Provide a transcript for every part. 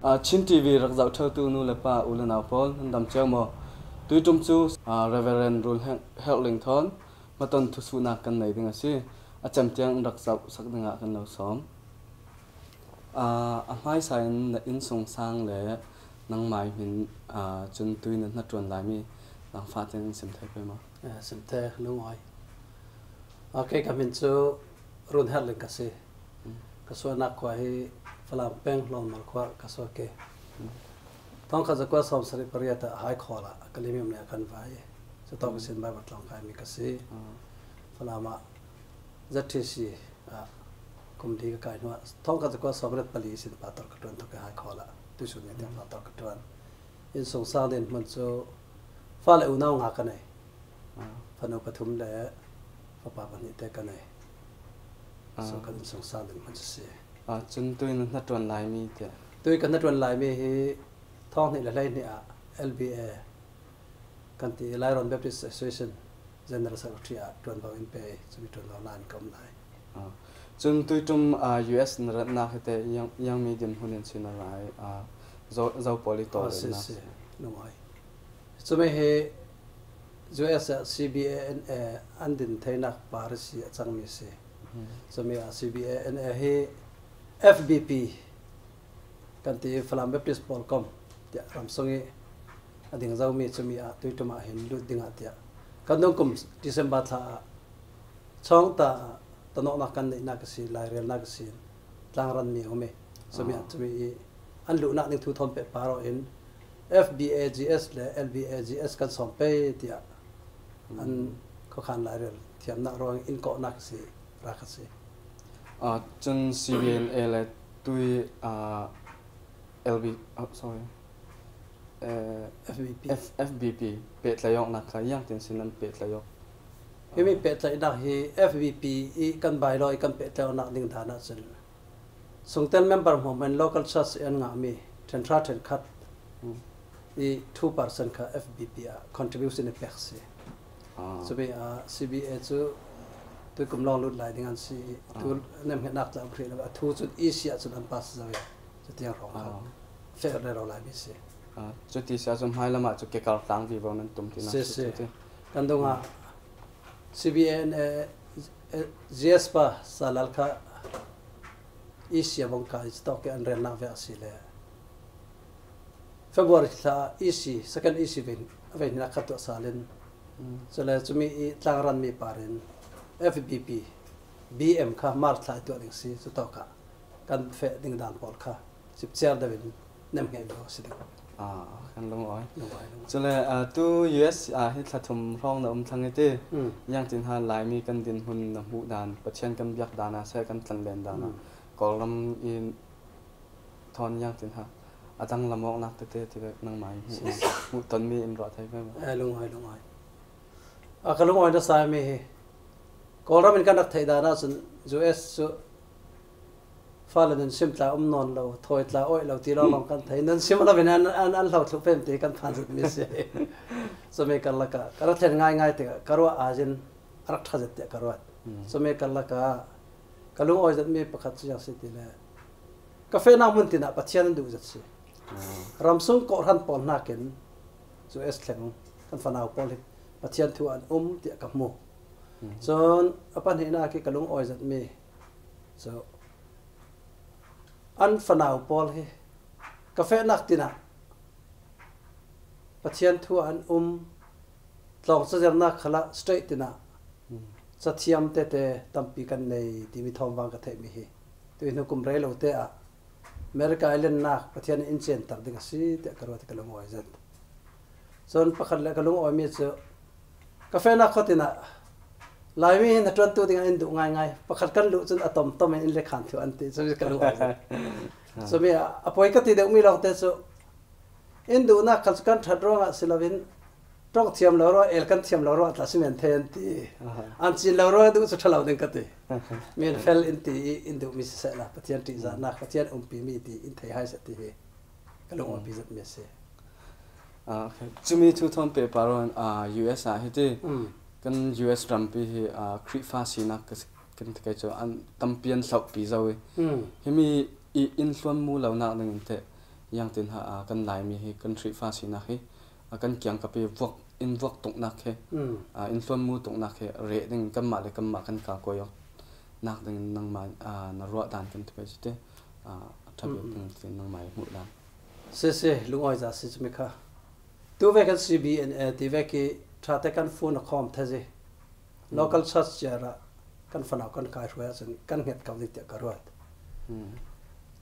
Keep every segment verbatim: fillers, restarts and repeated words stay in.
Ah, Chin T V rak zoh ṭheutu nu le pa, u le nau pawl, nan dam cio maw? Tuiṭum cu, ah, Reverend Rul Her-, Herling thawn hmaton thusuhnak kan nei ding a si. A cem tiang in rak zoh sak dingah kan lo sawm. Ah, a hmaisa in na innsungsang le nangmai hmin, ah, cun tui na hnaṭuan laimi zaangfah tiang in sim thei pei maw? Eh, sim thei, lungawi. Ah, kei ka hmin cu Run Herling ka si. Ka suahnak khua hi Falam peng Hlawnmal khua ka suak i, thawngkhat zakua sawmsarih pariat ah Haikhawl ah Kalemyo nih a kan vai i, cutawk ihsin Baibal tlawng kaimi ka si. Falam ah Z T C ah kum li ka kai hnuah thawngkhat zakua sawmriat pali ihsin pastor ka ṭuan tuk i, Haikhawl ah tuisun ni tiang pastor ka ṭuan. Innsungsang dinhmun cu fale unau nga ka nei. Fanu pathum le fapa pahnih te ka nei. Ah. So kan innsungsang dinhmun cu si. Ah, cun tui na hnaṭuan laimi tiah? Tui ka hnaṭuan laimi hi thawng hnih le hleihnih ah L B A kan ti, Lairon Baptist Association General Secretary ah ṭuanvo in pe i, cumi ṭuanvo nain ka um lai. Ah. Cun tuiṭum, ah, U S na ratnak hi te, ziang, ziangmi dinhmun in si na ra i, ah, zo, zo pawl i tawlrelnak si, si. Lungawi. Cumi hi U S ah C B A N A an din theinak par ihsi a cangmi si. Cumi ah C B A N A hi F B P kan ti, Falam Baptist Pawlkom tiah ramsung i a ding zomi, cumi ah tuiṭum ah hin lut dingah tiah kan dungkum December thla ah chawngta ah tanawknak kan neihnak a si, lairelnak a si, tlang ranmi a um i, cumi ah cumi i an luhnak ning thu thawn pehpar aw in F B A G S le L B A G S kan sawm pei tiah an khuakhan lairel thiamnak ruang in kawhnak a si, rak a si. Ah, cun C B N A le tui, ah, L B, oh, sorry. Eh, F B P. F, F B P pehtlaih awknak kha ziangtin si nan pehtlaih awk? Himi pehtlaihnak hi F B P i kan bylaw i kan pehtlaih awknak ding dan ah cun sungtel member hmuahhmuah in local church i an ngahmi ṭhenhra ṭhenkhat i two percent kha F B P ah contribution i pek si. Ah. Cumi ah C B A cu tuikum lawng lut lai ding an si i, tu nemhngetnak tla um hrih lo, a thu cun E C ah cun an pass zo i, cutiang hrawng kha feh rero laimi si. Ah, cuti si ahcun hmailam ah cu kekar tlang vivo nan tum tinak si, si, si. Kan dungah C B A N A, eh, G S pa Salal kha E C a bawngka i cutawk i an relnak ve a si le February thla ah E C, second E C ve, a ve hnak kha tuah sal in, cule cumi i tlang ranmi par in F B P, B M kha March thla i tuah ding si, cutawk ah kan feh ding dan pawl kha cipciar deuh in nemhngeih lo a si ding. Ah, kan lungawi. Lungawi, lungawi. Cule, ah, tu U S ah hi thla thum hrawng na um thlang i ti, ziangtin ha Laimi kan dinhmun na hmuh dan, Pathian kan biak dan ah seh, kan tlanlen dan ah, Kawlram in thawn ziangtin ha a danglam awknak tete ti nangmah in hmuh, hmuh tonmi in ruah thei ve maw? Eh, lungawi, lungawi. A ka lungawi nasa mi hi Kawlram in kan rak theih dan ahcun U S cu fale nunsim tla um nawn lo, thawi tla awih lo ti lawnglawng kan thei. Nunsim lo in an, an, an hlo thluh pem ti kan phan zet mi si. Cumi karlak ah ka rak thlen ngaingai tikah ka ruah, a zin a rak ṭha zet tiah ka ruat. Cumi karlak ah ka lungawi zetmi pakhat cu ziang si ti le, ka fehnak hmun tin ah Pathian an duh zet si. Ramsung kawhhran pawl hnakin U S thleng kan fanau pawl hi Pathian thu an um tiah ka hmu. Cun a pahnihnak i ka lungawi zetmi cu an fanau pawl hi ka fehnak tin ah Pathian thu ah an um, tlawng cazernak khalah straight tin ah cathiam tete tampi kan nei timi thawm vang ka theihmi hi tuihnu kum rei lo te ah America i lennak Pathian in in center ding a si tiah ka ruat i ka lungawi zet. Cun pakhat le ka lungawimi cu ka fehnak khuatin ah Laimi hi na ṭuantu dingah in duh ngaingai. Pakhat kan luh cun a tomtom in in le khan thu an ti. Cumi ka lungawi zet. Cumi ah a poi ka ti deuhmi lawngte cu in duhnak khal cu kan ṭhat ruangah si loin ṭong thiam lo ruah, el kan thiam lo ruah tla si men thei an ti. An cin lo ruah duh cu ṭha lo ding ka ti. Min fel in ti i in duhmi sisehla Pathian ṭihzahnak, Pathian umpimi ti in thei hai seh ti hi ka lungawimi zetmi a si. Ah, okay. Cumi thu thawn pehpar in, ah, U S ah hiti kan U S rampi hi, ah, Khrihfa sinak ka si, kan ti kei cu an tampi an hlauhpi zo i himi i in hluan mu lonak ding in teh Ziangtin ha, a, kan Laimi hi kan Khrihfa sinak hi, a, kan kiang kapi vuak, in vuak tuknak hi, a, in hluan mu tuknak hi reh ding kanmah le kanmah kan kalkuai awk nak ding nangmah, a, na ruah dan kan ti pei cu ti, a, a ṭha bik ding ti nangmah i hmuh dan. Sisi, lungawi za si cumi kha. Tu ve kan C B N A ti ve ki ṭhate kan fun a khawm thezi. Local church cia rah kan fanau kan kai hruai ahcun kan hnget ko ding tiah ka ruat.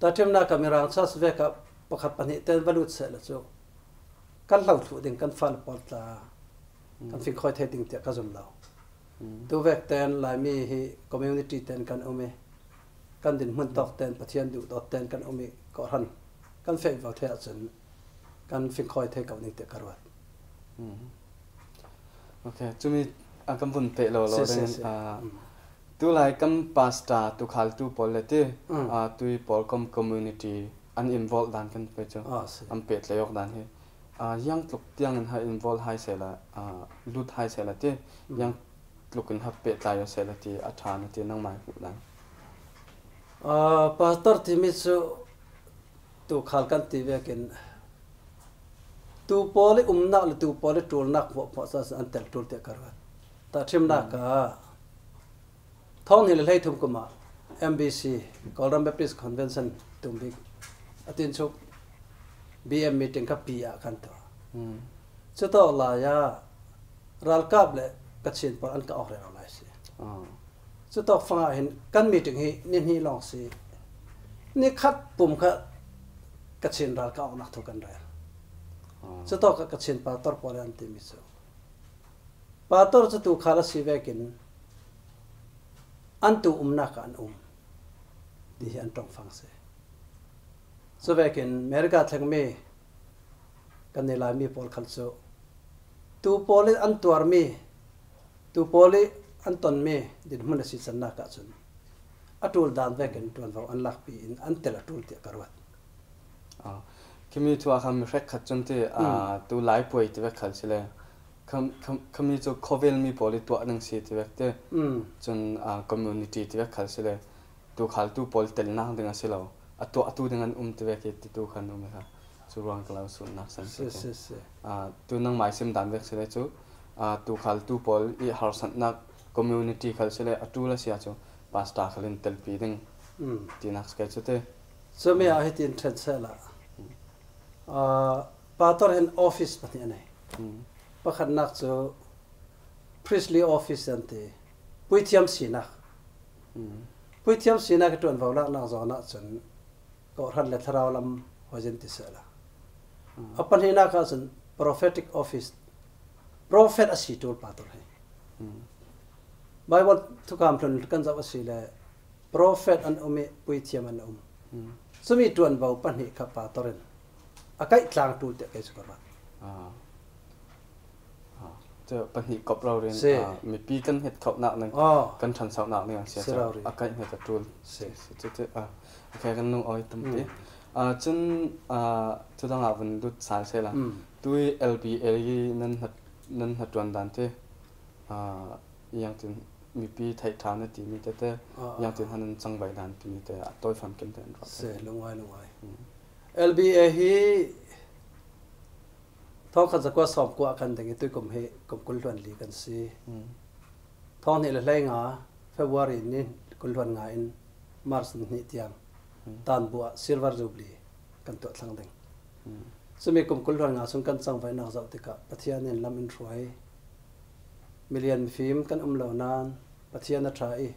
Tahṭhimnak ah Mirang church vek ah pakhat pahnih ten va lut seh le cu kan hlo thluh ding kan fale pawl tla kan fingkhawi thei ding tiah ka zum lo. Tu vek ten Laimi hi community ten kan um i kan dinhmun tawk ten Pathian duhdawt ten kan um i kawhhran kan feh vivo thei ahcun kan fingkhawi thei ko ding tiah ka ruat. Ok, cumi a kan vun peh lo lo ding in, a, tulai kan pastor tukhaltu pawl le ti, a, tui pawlkom community an involve dan kan pei cu an pehtlai awk dan hi, a, ziang tluk tiang in ha involve hai sehla, a, lut hai sehla ti, ziang tluk in ha pehtlai aw sehla ti a ṭha na ti nangmah i hmuh dan. A, pastor timi cu tukhal kan ti vekin tu pawl i umnak le tu pawl i ṭulnak hmuahhmuah caan an tel ṭul tiah ka ruat. Tahṭhimnak ah thawng hnih le hleithum kum ah M B C, Kawlram Baptist Convention tum bik a tinchuk B M meeting kha pi ah kan tuah. Cutawk lai ah ralkap le Kachin pawl an ka awk rero lai si. Cutawk fangah hin kan meeting hi ni hnih lawng si. Ni khat pum kha Kachin ral ka awknak thu kan rel. Cutawk ah Kachin pastor pawl an timi cu pastor cu tukhal a si vekin an tu umnak ah an um ti hi an ṭongfang si. Cuvekin America thlengmi kan ni Laimi pawl khal cu tu pawl i an tuarmi, tu pawl i an tonmi dinhmun a sicannak ahcun a ṭul dan vekin ṭuanvo an lakpi in an tel a ṭul tiah ka ruat. Khimi thu a khan mi hrekkhat cun ti, tu laipuai ti vek khal si le, khami cu khawvelmi pawl i tuah ding si ti vek ti. Cun community ti vek khal si le, tukhaltu pawl telnak ding a si lo, a tuahtu ding an um ti vek i titu khan um i kha cu ruang ka lo sunnak san si. Tu nangmah i sim dan vek si le cu, tukhaltu pawl i harsatnak community khal si le a ṭul a si ahcun pastor khal in telpi ding tinak si kei cu ti. Cumi ah hitin ṭhen sehla, pastor hin office pahnih a nei. Pakhatnak cu priestly office an ti, puithiam sinak. Puithiam sinak i ṭuanvo laknak zawn ahcun kawhhran le thlarau lam huaizin ti sehla. A pahnihnak ahcun prophetic office, prophet a si ṭul pastor hi. Bible thukam hlun kan zoh a si le prophet an um i puithiam an um. Cumi ṭuanvo pahnih kha pastor in a kaih tlang ṭul tiah kei cu ka ruat. Cu pahnih kop rori in, mipi kan hnget khohnak ning, kan ṭhansohnak ning an si a kaih hnget a ṭul. Si, si, si, si, a, a khe kan lung awi tampi. Cun cudang ah vun lut sal sehla. Tui L B A i nan hna, nan hnaṭuan dan ti, ziangtin mipi theih ṭha na timi tete, ziangtin hna nan cangvaih dan timi te a tawi famkim te an ruah. Si, lungawi, lungawi. L B A hi thawngkhat zakua sawmkua kan ding i tuikum hi kum kul hluan li kan si. Thawng hnih le hleinga February ni kul hluan nga in March ni hnih tiang Tanbuah Silver Jubilee kan tuah thlang ding. Cumi kum kul hluan nga sung kan cangvaihnak zoh tikah Pathian in lam in hruai. Milian mifim kan um lo nain Pathian a ṭha i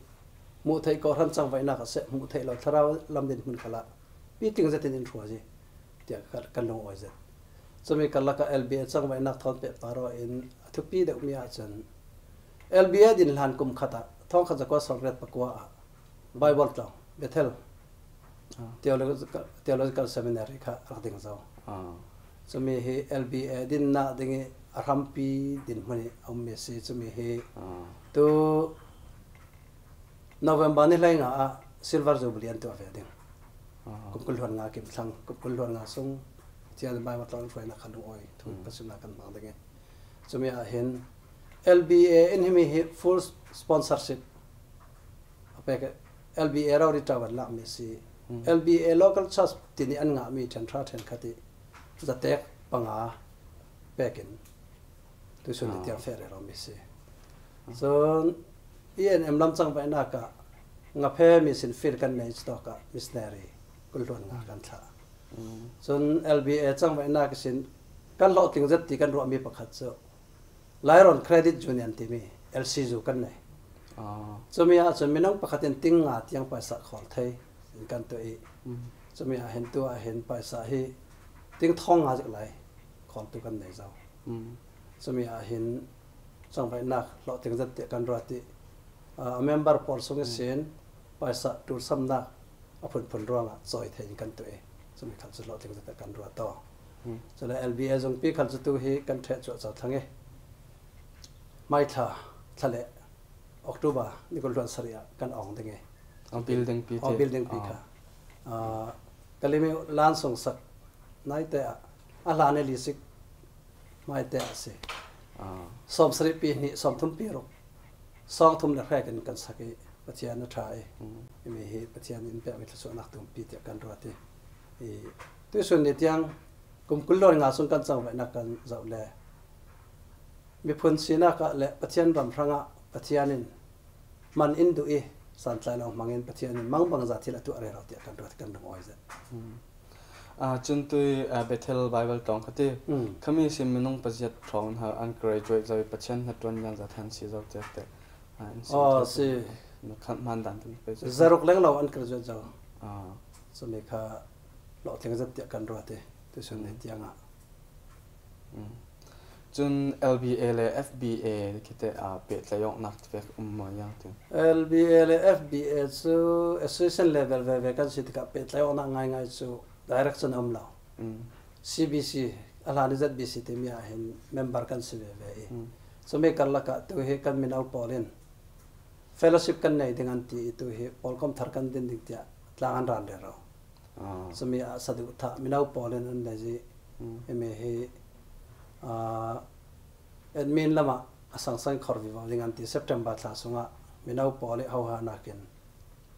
hmuh theih kawhhran cangvaihnak a seh, hmuh theih lo thlarau lam dinhmun khalah pitling zetin in hruai i tiah ka, kan lungawi zet. Cumi karlak ah L B A cangvaihnak thawn pehpar aw in a thupi deuhmi ahcun L B A din hlan kum khat ah thawngkhat zakua sawmriat pakua ah Bible tlawng Bethel Theological, Theological Seminary kha rak ding zo. Cumi hi L B A dinnak ding i a hrampi dinhmun i a ummi a si. Cumi hi tu November ni hleinga ah Silver Jubilee an tuah ve ding. Kum kul hluan nga kim thlang, kum kul hluan nga sung Pathian Bible tlawng hruainak kha lungawi thu ka simnak kan hmang ding i. Cumi ah hin L B A in himi hi full sponsorship a pek, L B A rori ṭau an lakmi a si. Mm. L B A local church timi an ngahmi ṭhen hra ṭhen khat hi zatek panga pekin tuisun ni tiang feh rero mi si. Cun E N M lam cangvaihnak ah Ngaphe mission field kan nei cutawk ah missionary kul hluan nga kan thlah. Mm. Cun L B A cangvaihnak sin kan hlawhtling zet ti kan ruahmi pakhat cu Lairon Credit Union timi L C U kan nei. Ah. Cumi ah cun minung pakhat in ting nga tiang paisa khawl thei in kan tuah i, mm, cumi ah hin tu ah hin paisa hi ting thawng nga zik lai khawltu kan nei zo. Mm. Cumi ah hin cangvaihnak hlawhtling zet tiah kan ruat i, ah, a member pawl sung ihsin paisa tulsamnak a phunphun ruangah cawi thei in kan tuah i, cumi khal cu hlawhtling zet tiah kan ruat taw. Mm. Cule L B A zungpi khal cu tu hi kan ṭheh cuahco thlang i, May thla, thla le October ni kul hluan sarih ah kan awng ding i. Oh, building pi, oh, te, building pi, ah, kha. Ah, Kalemyo lan sung sak naite ah, a hlan i lisik hmaite ah a si. Ah. Sawm sarih pi hnih, sawm thum pi ruk, sawng thum le hrek in kan sak i Pathian a ṭha i, mm, himi hi Pathian in pekmi thluachuahnak tumpi tiah kan ruat i, i tuisun ni tiang kum kul hluan nga sung kan cangvaihnak kan zoh le miphun sinak ah le Pathian ram hrangah Pathian in man in duh i, santlai lo hmangin Pathian in mangbangza thil a tuah rero tiah kan ruat, kan lungawi zet. Mm. Ah, cun tui, ah, Bethel Bible tong kha ti. Mm. Khami sin minung paziat hrawng in hal an graduate zo i Pathian hnaṭuan lian za than si zo tiah te. Ah, in si. Oh, ti si. Na khan hman dan tu pei cu. Zaruk leng lo an graduate zo. Ah. Cumi kha hlawhtling zet tiah kan ruat i tuisun ni, mm, tiang ah. Mm. Cun L B A le F B A khi te, ah, pehtlaih awknak vek um maw, ziang ti? L B A le F B A cu association level veve kan si tikah pehtlaih awknak ngaingai cu direct cun a um lo. Mm. C B C, a hlan i Z B C timi ah hin member kan si veve i, mm, cumi karlak ah tu hi kan mino pawl in fellowship kan nei ding an ti i, tu hi pawlkom thar kan din ding tiah tlang an ran rero. Ah. Cumi ah saduhthah mino pawl in an nei i, mm, himi hi, ah, admin lamah a sangsang khor vivo ding an ti. September thla sungah mino pawl i hohanak in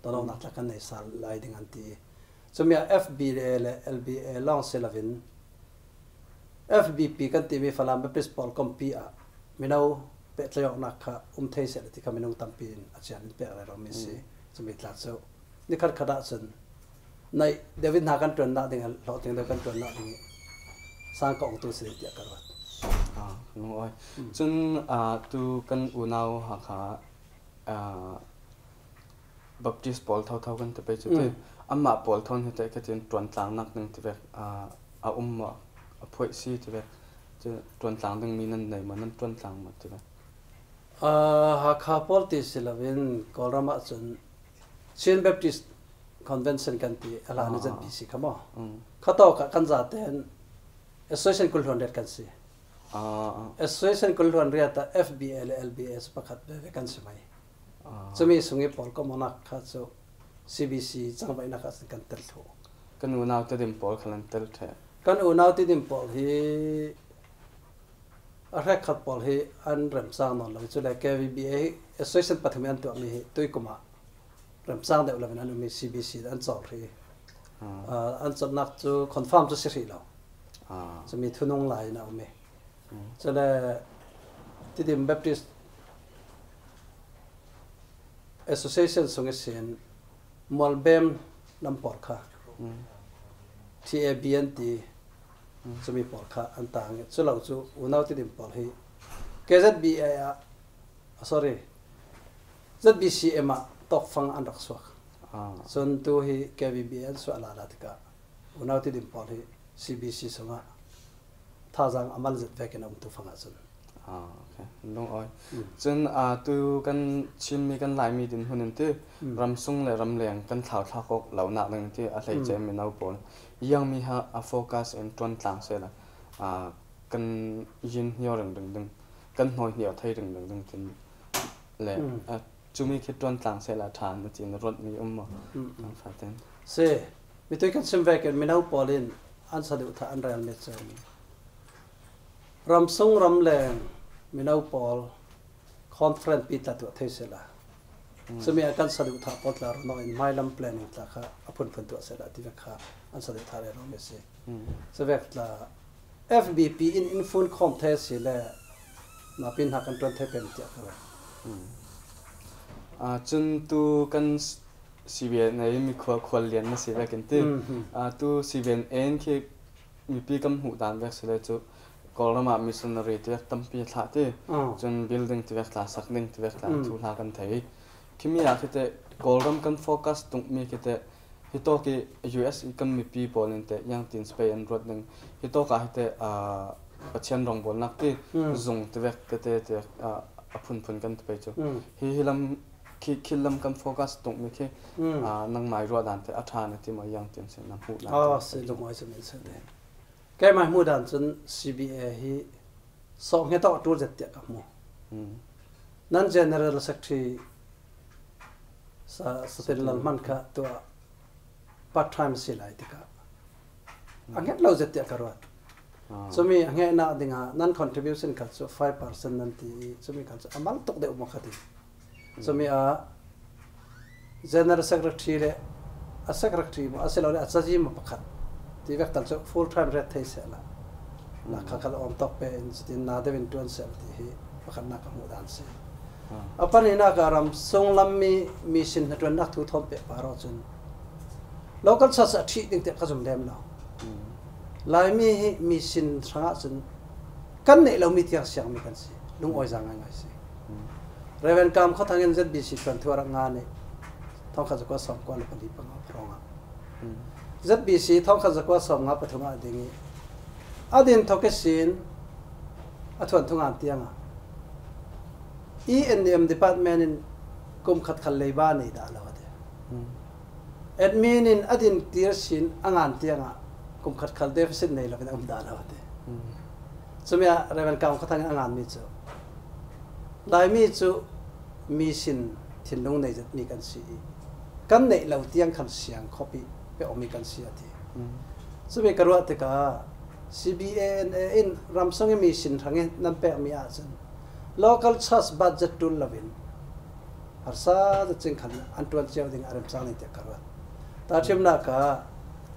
tonawknak, mm, tla kan nei sal lai ding an ti i, cumi ah F B A le L B A lawng si loin F B P kan timi Falam Baptist pawl kompi ah mino pehtlaih awknak kha um thei seh le ti kha minung tampi in a cian in pek rero mi si. Mm. Cumi tla cu ni khat khat ah cun naih deuh in hna kan ṭuannak ding, hlawhtling deuh kan ṭuannak ding i sang ka ongtu si ding tiah ka ruat. Ah, lungawi. Mm. Cun, ah, tu kan unau Hakha, ah, Baptist pawl thotho kan ti pei cu, mm, ti. Amah pawl thawn hi teh khatin ṭuantlang nak ding ti vek, aa, a um maw, a phuaih si ti vek. Cu ṭuantlang ding mi nan nei maw, nan ṭuantlang maw ti vek? Aa, Hakha pawl ti si loin Kawlram ah cun Chin Baptist Convention kan ti, a hlan i, aa, Z B C kha maw? Mm. Kha tawk ah kan zaten association kul hluan riat kan si. Aa, aa. Association kul hluan riat ah F B A le L B A cu pakhat veve kan si mai. Ah. Cumi sung i pawl komnak kha cu C B C cangvaihnak ah cun kan tel thluh. Kan unau Tidim pawl kha an tel ṭheh. Kan unau Tidim pawl hi a hrekkhat pawl hi an remcang nawn lo i, cule K V B A hi association pathum i an tuahmi hi tuikum ah remcang deuh loin an um i, C B C an cawl hrih. Ah. Ah, an cawnnak cu confirm cu si hrih lo. Ah. Cumi thunung lai in a um i. Mm. Cule Tidim Baptist Association sung ihsin Mualbem lam pawl kha, mm, T A B N T, mm, cumi pawl kha an tang i, culo cu unau Tidim pawl hi K Z B A ah, ah, sorry, Z B C M ah tawkfang an rak suak. Ah. Cun tu hi K V B A an suah lala tikah unau Tidim pawl hi C B C sungah thazaang a mal zet vekin a umtu fangah cun. Ah, okay. Lungawi. Mm. Cun, ah, tu kan Chinmi kan Laimi dinhmun in ti, mm, ramsung le ramleng kan thlauthlak awk lonak ding ti a hleice, mm, mino pawl. Ziangmi ha a focus in ṭuantlang sehla, ah, kan yin hnio ringring ding, kan hnawi hnio thei ringring ding tin le, mm, ah, cumi khi ṭuantlang sehla ṭhan a cin ruatmi um maw? Mm, mm. Kan fatin. Si, mitui kan sim vekin mino pawl in an saduhthah an relmi cu ramsung ramleng mino pawl conference pi tla tuah thei sehla Cumi a kan saduhthah pawl tla rawh in hmailam planning tla kha a phunphun tuah sehla tivek kha an saduhthah rero mi si. Cuvek tla F B P in in phun khawm thei si le napi hna kan ṭuan thei peng tiah ka ruat. Ah, cun tu kan s- C B N A in mi khua khual lian na si vekin ti. Ah, tu C B N A in khi mipi kan hmuh dan vek si le cu Kawlram ah missionary tivek tampi a thlah ti. Cun building tivek tla sak ding tivek tla thuhla kan thei. Khimi ah khi te Kawlram kan focus tungmi khi te hitawk i U S i kan mipi pawl in te iangtin space an ruat ding hitawk ah hi te, ah, Pathian rawngbawlnak ti zung tivek tete tivek, ah, a phunphun kan ti pei cu. Hi hi lam khi, khi lam kan focus tungmi khi, ah, nangmai ruah dan te a ṭha na ti maw iangtin si na hmuh dan te. Aw, si lungawai cu min si te. Keimah hmuh dan cun C B A hi sawh hngetawk a ṭul zet tiah ka hmu. Nan General Secretary sa, Satin Lal hman kha tuah part time si lai tikah a hnget lo zet tiah ka ruat. Cumi a hngetnak dingah nan contribution khal cu five percent nan ti i cumi khal cu a mal tuk deuh maw kha ti. Cumi ah General Secretary le a secretary maw a si lo le a cazi maw pakhat ti vek tal cu full time ret thei sehla. Nak kha khal awm tawk pe in cutin na deuh in ṭuan sehla ti hi pakhatnak ka hmuh dan si. A pahnihnak ah ram sunglam mi mission hnaṭuannak thu thawn pehpar aw cun local church a ṭhih ding tiah ka zum lem lo. Laimi hi mission hrangah cun kan neih lomi tiang siangmi kan si. Lungawi za ngaingai si. Reverend Kam Khaw Thang in Z B C ṭuan thu a rak ngan i thawngkhat zakua sawmkua le pali panga pharong ah Z B C thawngkhat zakua sawmnga pathum ah a ding i a din thawk ihsin a thuanthu ngan tiangah E and M department in kum khat khal leiba nei dah lo a ti. Admin in a din tir sin a ngan tiangah kum khat khal deficit nei lo in a um dah lo a ti. Cumi ah Reverend Kam Khaw Thang in a nganmi cu Laimi cu mission thinlung nei zetmi kan si i kan neih lo tiang khan siang khawp i pe awmi kan si a ti. Cumi ka ruah tikah C B A N A in ramsung i mission hrang i nan pekmi ahcun local church budget ṭul loin harsa zacing khan an ṭuan cio ding a remcang ding tiah ka ruat. Tahṭhimnak ah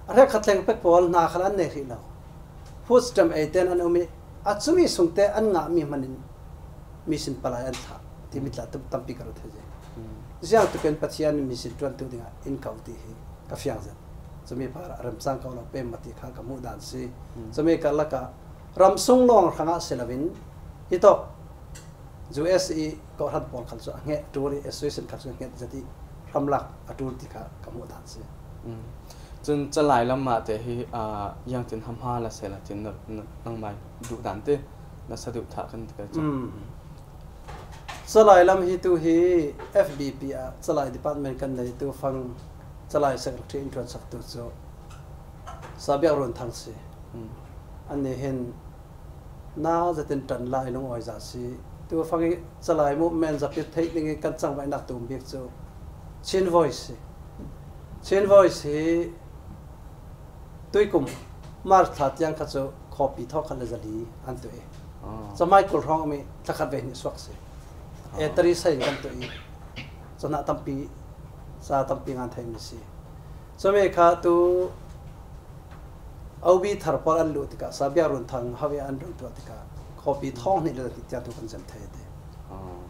a hrekkhat thleng pek pawl hna khal an nei hrih lo. Food stamp eiten an um i a cumi sungte an ngahmi hman in mission palai an thlah timi tla tam- tampi ka ruat thei. Ziangtukin Pathian in mission ṭuantu dingah in ko ti hi ka fiang zet. Cumi par a remcang ko lo pem mah ti kha ka hmuh dan si. Cumi karlak ah ramsung lawng hrangah si loin hitawk U S i kawhhran pawl khal cu a hnget ṭul i association khal cu a hnget zet i hramlak a ṭul ti kha ka hmuh dan si. Cun calai lam ah te hi, aa, iangtin hamha la sehla tin na, na, nangmai duh dan te na saduhthah kan ti kai cu. Calai lam hi tu hi F B P ah calai department kan nei tu fang calai secretary in ṭuansaktu cu Sabiak Run Thang si. Annih hin na zetin ṭan lai lungawi za si. Tu fang i calai movement zapit theih ding i kan cangvaihnak tum bik cu Chin Voice si. Chin Voice hi tuikum March thla tiang kha cu copy thawngkhat le zali an tuah i cahmai kul hrawng mi thlakhat ve hnih suak si. Etari sa in kan tuah i cahnah tampi, ca tampi ngan theimi si. Cumi kha tu O B thar pawl an luh tikah Sabiak Run Thang ho i an run tuah tikah copy thawng hnih le zali tiang tu kan zem thei ti.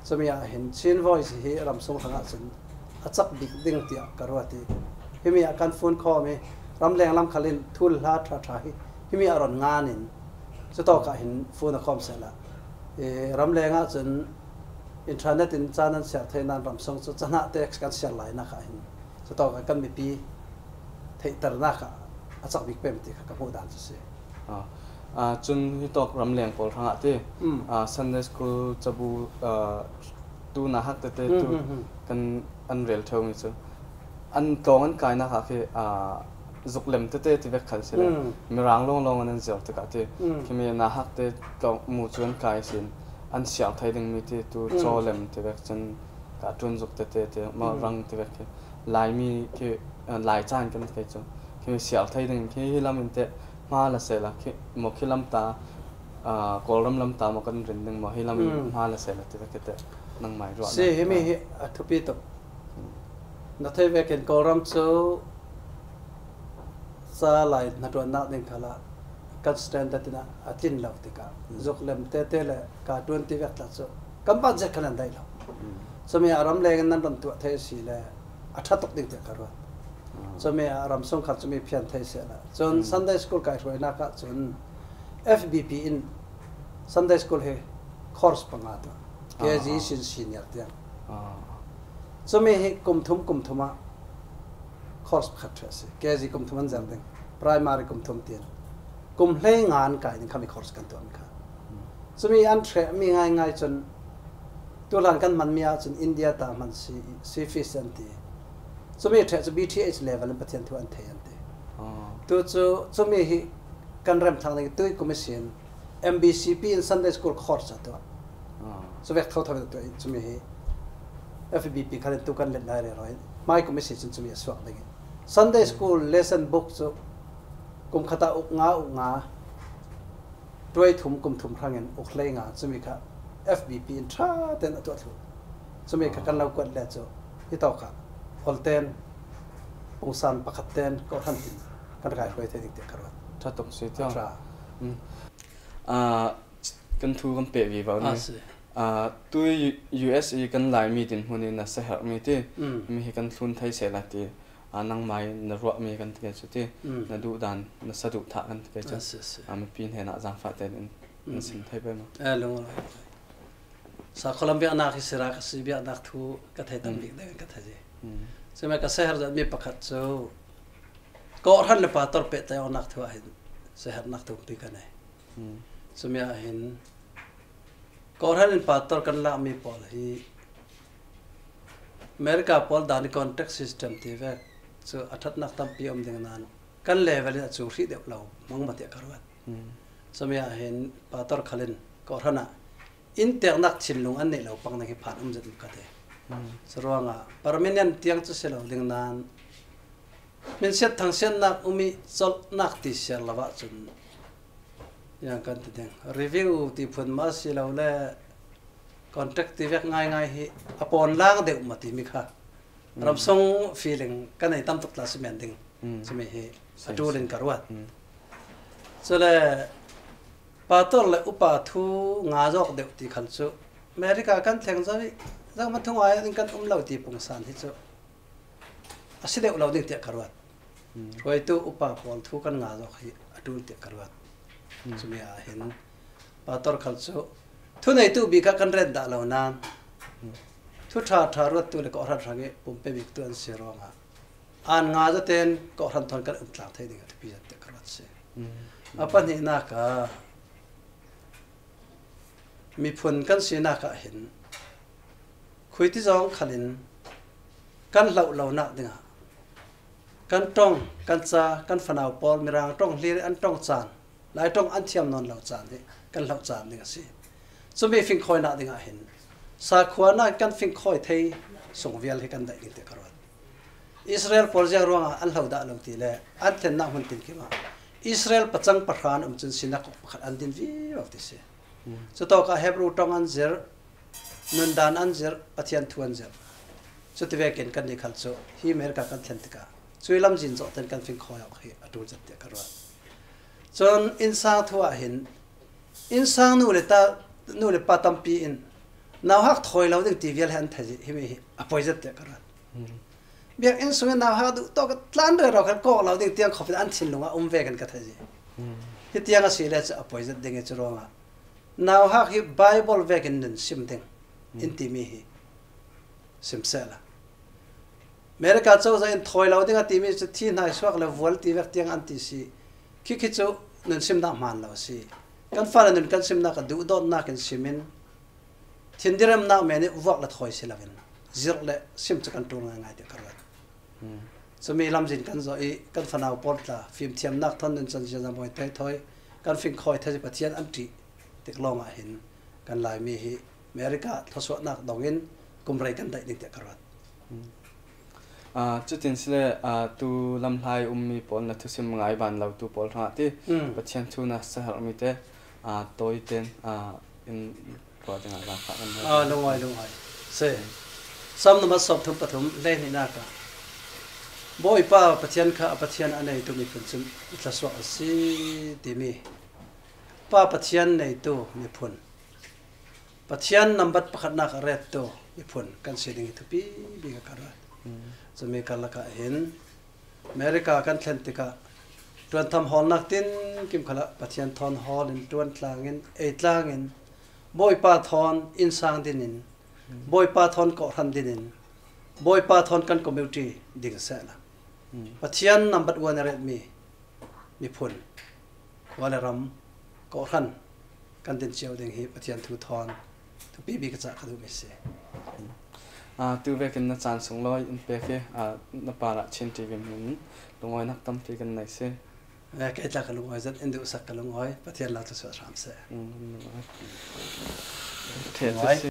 Cumi ah hin Chin Voice hi ramsung hrangah cun a cak bik ding tiah ka ruat i himi ah kan fun khawm i ramleng lam khal in thul hla ṭha ṭha hi himi ah ron ngan in cutawk ah hin fun a khawm sehla. I ramleng ah cun internet in ca nan siar thei nan ramsung cu cahnah te kan siar lai nak ah hin cutawk ah kan mipi theihternak ah a cak bik pem ti kha ka hmuh dan cu si. Ah, ah, cun hitawk ramleng pawl hrangah ti, ah, Sunday school cabu, ah, tu nauhak tete tu kan an rel ṭheu mi cu an tlawng an kainak ah khi, ah, zuklem tete ti vek khal si le Mirang lawnglawng an an ziar tikah ti khimi nauhak te tlawng mu cu an kai sin an siar thei ding mi ti tu cawlem ti vek cun ka ṭun zuk tete ti mah rang ti vek khi Laimi khi, ah, Lai caan kan ti cu khi siar thei ding khi hi lam in te hma la sehla khi maw khi lam ta, ah, Kawlram lam ta maw kan rin ding maw hi lam in hma la sehla ti khi te nangmai ruah si himi hi a thupi tuk. Na thei vekin Kawlram cu ca lai hnaṭuannak ding khalah kan standard in a tlin lo tikah zuk lem tete le cartoon ti vek tla cu kan budget kha nan daih lo. Cumi ah ram leng in nan run tuah thei si le a ṭha tuk ding tiah ka ruat. Cumi ah ram sung khal cumi phian thei sehla cun Sunday school kai hruainak ah cun F B P in Sunday school hi course panga tuah. K G sin senior tiang. Cumi hi kum thum kum thum ah course pakhat ṭheh a si. K G kum thum an zem ding, primary kum thum tiang kum hlei nga an kai ding khami course kan tuahmi kha. Cumi an ṭhehmi ngaingai cun tuhlan kan hmanmi ah cun India ta hman si, si fi si an ti. Cumi ṭheh cu B T H level in Pathian thu an thei an ti. Tu cu cumi hi kan remthang ding tui kum ihsin M B C P in Sunday School course a tuah. Cuvek thotho in a tuah i cumi hi F B P khal in tu kan let lai rero in hmai kum ihsin cun cumi a suak ding i Sunday School lesson book cu kum khat ah uk nga uk nga tuai thum kum thum hrangin uk hlei nga cumi kha F B P in ṭha ten a tuah thluh. Cumi kha kan lo kuat le cu hi tawk ah holten pungsan pakhat ten kawhhran tin kan kai hruai thei ding tiah ka ruat. Ṭha tuk si tiang. Ṭha. Kan thu kan peh vivo ni. Tu U S i kan Laimi dinhmun in na saherhmi ti mi hi kan thlun thei sehla ti. Nangmai na ruahmi kan ti cu ti na duh dan na saduh thah kan ti cu. Mipi hnenah zangfah tein in na sim thei pei maw? Sakhaw lam biaknak hi sira ka si biaknak thu ka thei tam bik deuh in ka thei. Cumi ka saher zat mi pakhat cu kawhhran le pastor pehtlai awknak thu ah hin saherhnak thu pi ka nei. Cumi ah hin kawhhran in pastor kan lakmi pawl hi America pawl dan i contract system ti vek cu a ṭhatnak tampi a um ding nain kan level in a cu hrih deuh lo hmang maw tiah ka ruat. Cumi ah hin pastor khal in kawhhran ah innteknak thinlung an neih lo pang ding hi phan um zet ka ti. Curuangah permanent tiang cu si lo ding nain hminsiat thangsiatnak um i colhnak ti siar lo ahcun yang kan ti ding review ti phun mah si lo le contract ti vek ngaingai hi a pawn lang deuh maw timi kha ramsung feeling ka nei tam tuk tla si men ding cumi hi a ṭul in ka ruat. Cule pastor le upa thu nga zawk deuh ti khal cu America kan thleng zo i zohman thu ngai in kan um lo ti pungsan hi cu a si deuh lo ding tiah ka ruat. Hruaitu upa pawl thu kan nga zawk hi a ṭul tiah ka ruat. Cumi ah hin pastor khal cu thuneitu bik ah kan ren dah lo nain thu ṭha ṭha ruattu le kawhhran hrang i pumpe biktu an si ruangah an nga zaten kawhhran thawn kan um tlang thei ding a thupi zat tiah ka ruat si. A pahnihnak ah miphun kan sinak ah hin khuiti zong khalin kan hloh lonak dingah kan ṭong, kan ca, kan fanau pawl Mirang ṭong hlir an ṭong caan, Lai ṭong an thiam nawn lo caan hi kan hloh caan ding a si. Cumi fingkhawinak dingah hin sakhua nakin kan fingkhawi thei sung vial hi kan daih ding tiah ka ruat. Israel pawl ziang ruangah an hlo dah lo ti le an thlennak hmun tinkim ah Israel pacang pahra an um cun sinakok pakhat an din vivo ti si. Cutawkah Hebru ṭong an zir, nundan an zir, Pathian thu an zir. Cuti vekin kannih khal cu hi America kan thlen tikah cui lamzin zawhten kan fingkhawi awk hi a ṭul zet tiah ka ruat. Cun innsang thu ah hin innsang nu le ta, nu le pa tampi in nauhak thawi lo ding ti vial hi an thei hi, himi hi a poi zet tiah ka ruat. Biakinn sungin nauhak duh tawk tlan rero khan kawk lo ding tiang khawpin an thinlung ah um vekin ka thei hi. Hi tiang a si le cu a poi zet ding i cu ruangah nauhak hi Bible vekin nun sim ding in timi hi sim sehla. America cozah in thawi lo ding a timi cu thi hnai suak le vual ti vek tiang an ti si. Khi khi cu nun simnak hmaan lo a si. Kan fale nun kan simnak a duhdawtnak in simin thindiremnak men i vuak le thawi si loin zirh le sim cu kan ṭul ngaingai tiah ka ruat. Cumi lamzin kan zawh i kan fanau pawl tla fimthiamnak thawn nun can zia mawi thei thawi kan fingkhawi thei Pathian an ṭih tik lawngah hin kan Laimi hi America thluasuahnak dongin kum rei kan daih ding tiah ka ruat. Cutin sile tu lamhlai ummi pawl na thusim ngai ban lo tu pawl hrangah ti Pathian thu na saherhmi te tawi ten in ruah dingah zaangfah kan hal. Lungawi, lungawi. Si. Salm number sawmthum pathum, hleihnih nak ah Bawipa Pathian kha a Pathian a neitu miphun cun i thluasuah a si timi Pa Pathian neitu miphun, Pathian nambat pakhatnak a rettu miphun kan si ding hi thupi bik a ka ruat. Cumi karlak ah hin America kan thlen tikah ṭuantham hawlnak tin kim khalah Pathian thawn hawl in ṭuan tlangin, ei tlangin, Bawipa thawn innsang dinin, Bawipa thawn kawhhran dinin, Bawipa thawn kan community ding sehla Pathian nambat one a retmi miphun, khua le ram, kawhhran kan din cio ding hi Pathian thu thawn thupi bik a cah ka duhmi si. Ah, tu vekin na caan sunglawi in pek i, ah, na parah Chin T V hmin lungawinak tampi kan nei si. Eh, kei tla ka lungawi zat, in duhsak ka lungawi, Pathian lau thluasuah hram seh. Mm, lungawi. Ṭha si.